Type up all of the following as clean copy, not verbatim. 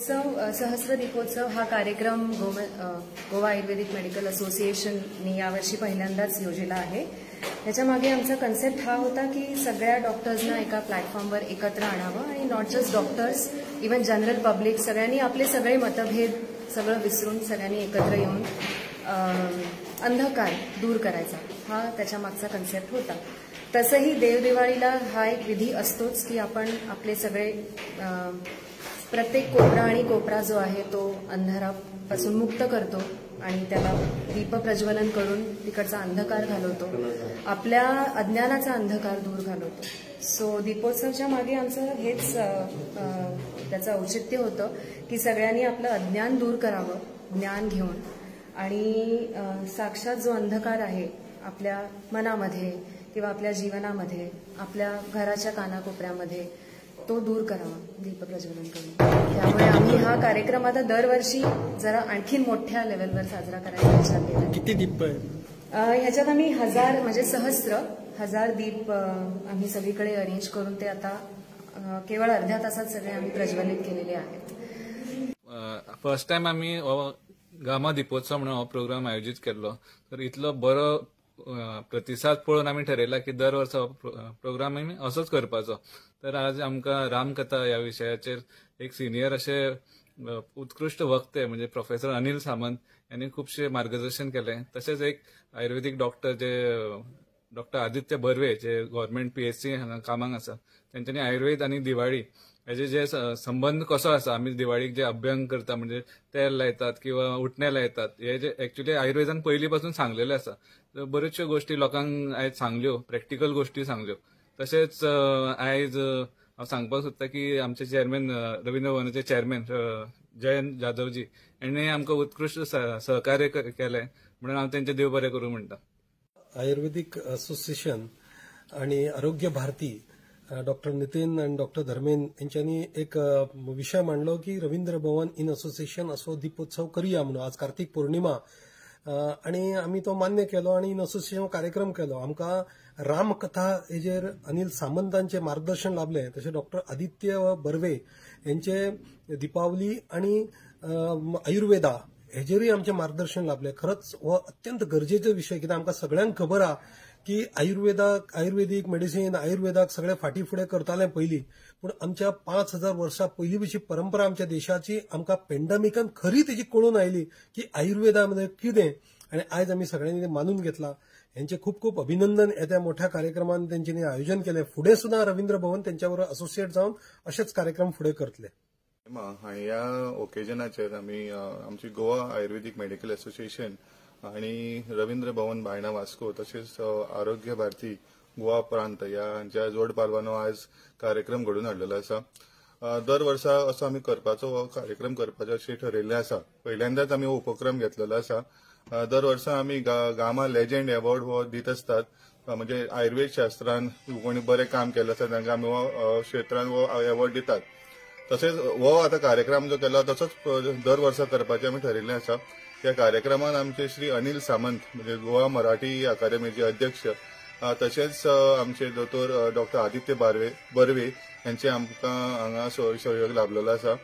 दीपोत्सव, सहस्र दीपोत्सव हा कार्यक्रम गोवा आयुर्वेदिक मेडिकल असोसिएशनने यावर्षी पहिल्यांदाच योजला आहे. त्याच्या मागे आमचा कन्सेप्ट हा होता की सगळ्या डॉक्टर्सना एका प्लॅटफॉर्मवर एकत्र आणावं आणि not just doctors, even general public, सगळ्यांनी आपले सगळे मतभेद सगळं विसरून सगळ्यांनी एकत्र येऊन अंधकार दूर करायचा, हा त्याच्या मागचा कन्सेप्ट होता. तसंही देवदिवाळीला हा एक विधी असतोच की आपण आपले सगळे प्रत्येक कोपरा आणि कोपरा जो आहे तो अंधारापासून मुक्त करतो आणि त्याला दीप प्रज्वलन करून तिकडचा अंधकार घालवतो, आपल्या अज्ञानाचा अंधकार दूर घालवतो. सो दीपोत्सवच्या मागे आमचं हेच त्याचं औचित्य होतं की सगळ्यांनी आपलं अज्ञान दूर करावं ज्ञान घेऊन, आणि साक्षात जो अंधकार आहे आपल्या मनामध्ये किंवा आपल्या जीवनामध्ये, आपल्या घराच्या कानाकोपऱ्यामध्ये, तो दूर करावा दीप प्रज्वलन करून. त्यामुळे आम्ही हा कार्यक्रम आता दरवर्षी जरा आणखीन मोठ्या लेवलवर साजरा करायचा विचार केला. किती दीप आहे ह्याच्यात? आम्ही 1000 म्हणजे 1000 दीप आम्ही सगळीकडे अरेंज करून ते आता केवळ अर्ध्या तासात सगळे आम्ही प्रज्वलित केलेले आहेत. फर्स्ट टायम आम्ही हो गामा दीपोत्सव म्हणून हो प्रोग्राम आयोजीत केल्लो, तर इतलो बरो प्रतिसाद पळोवन आमी ठरयला की दर वर्सा हो प्रोग्राम आमी असोच करपाचो. तर आज आमकां रामकथा ह्या विशयाचेर एक सिनियर अशे उत्कृश्ट वक्ते म्हणजे प्रोफेसर अनिल सामंत यांनी खुबशे मार्गदर्शन केलें. तशेंच एक आयुर्वेदीक डॉक्टर जे डॉक्टर आदित्य बर्वे जे गव्हर्मेंट PHC हांगा कामाक आसा, तेंच्यांनी आयुर्वेद आनी दिवाळी हेजे जे संबंद कसो आसा, आमी दिवाळीक जे अभ्यंग करता म्हणजे तेल लायतात किंवा उटणे लायतात, हे जे एक्चुअली आयुर्वेदान पयलीं पासून सांगलेलें आसा. तर बऱ्योचश्यो गोश्टी लोकांक आयज सांगल्यो, प्रॅक्टिकल गोश्टी सांगल्यो. तशेंच आयज हांव सांगपाक सोदता की आमचे चेअरमॅन रवींद्र भवनाचे चेअरमॅन जयंत जाधवजी हेणे आमकां उत्कृश्ट सहकार्य केलें म्हणून हांव तेंचें देव बरें करूं म्हणटा. आयुर्वेदिक असोसिएशन आणि आरोग्य भारती डॉक्टर नितीन आणि डॉक्टर धर्मेन यांच्यानी एक विषय मांडलो की रवींद्र भवन इन असोसिएशन असो दीपोत्सव करूया म्हणून. आज कार्तिक पौर्णिमा आणि आमी तो मान्य केलो आणि इन असोसिएशन कार्यक्रम केलो. आमकां रामकथा हेजेर अनिल सामंतांचे मार्गदर्शन लाभलें, तशें डॉक्टर आदित्य बर्वे यांचे दीपावली आणि आयुर्वेदा हेजेरूय आमचें मार्गदर्शन लाभलें. खरंच हो अत्यंत गरजेचो विशय, कित्याक आमकां सगळ्यांक खबर आहा की आयुर्वेदीक मेडिसीन आयुर्वेदाक सगळे फाटी फुडें करताले पयलीं, पूण आमच्या 5000 वर्सां पयलीं अशी परंपरा आमच्या देशाची आमकां पेंडमिकान खरी तेजी कळून आयली की आयुर्वेदा म्हणजे कितें, आनी आयज आमी सगळ्यांनी तें मानून घेतलां. हेंचें खूब खूब अभिनंदन. येत्या मोठ्या कार्यक्रमान तेंच्यांनी आयोजन केलें. फुडें सुद्दां रवींद्र भवन तेंच्या बरोबर असोसिएट जावन अशेच कार्यक्रम फुडें करतले. आनी ह्या ओकेजनाचेर आमी आमची गोवा आयुर्वेदीक मेडिकल असोसिएशन आणि रवींद्र भवन बायणा वास्को तशेंच आरोग्य भारती गोवा प्रांत ह्या जोड पालवान आज कार्यक्रम घडोवन हाडलेलो आसा. दर वर्सा असो आमी करपाचो हो कार्यक्रम करपाचो अशें ठरयल्लें आसा. पहिल्यांदाच आमी हो उपक्रम घेतलेलो आसा. दर वर्सा आमी गामा लेजंड अवॉर्ड हो दीत आसतात, म्हणजे आयुर्वेद शास्त्रान कोणी बरें काम केल्लें आसा तांकां आमी हो क्षेत्रान हो अवॉर्ड दितात. तशेंच हो आतां कार्यक्रम जो केला तसोच दर वर्सा करपाचें आमी ठरयल्लें आसा. ह्या कार्यक्रमान आमचे श्री अनिल सामंत म्हणजे गोवा मराठी अकादमीचे अध्यक्ष, तशेंच आमचे दोतोर डॉक्टर आदित्य बर्वे यांचे आमकां हांगा सहयोग लाभलेलो आसा.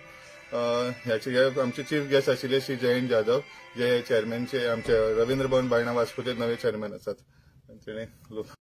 ह्याचे आमचे चीफ गेस्ट आशिल्ले श्री जयंत जाधव जे चेअरमॅनचे आमचे रवींद्र भवन बायणा वास्कोचे नवे चेअरमॅन आसात.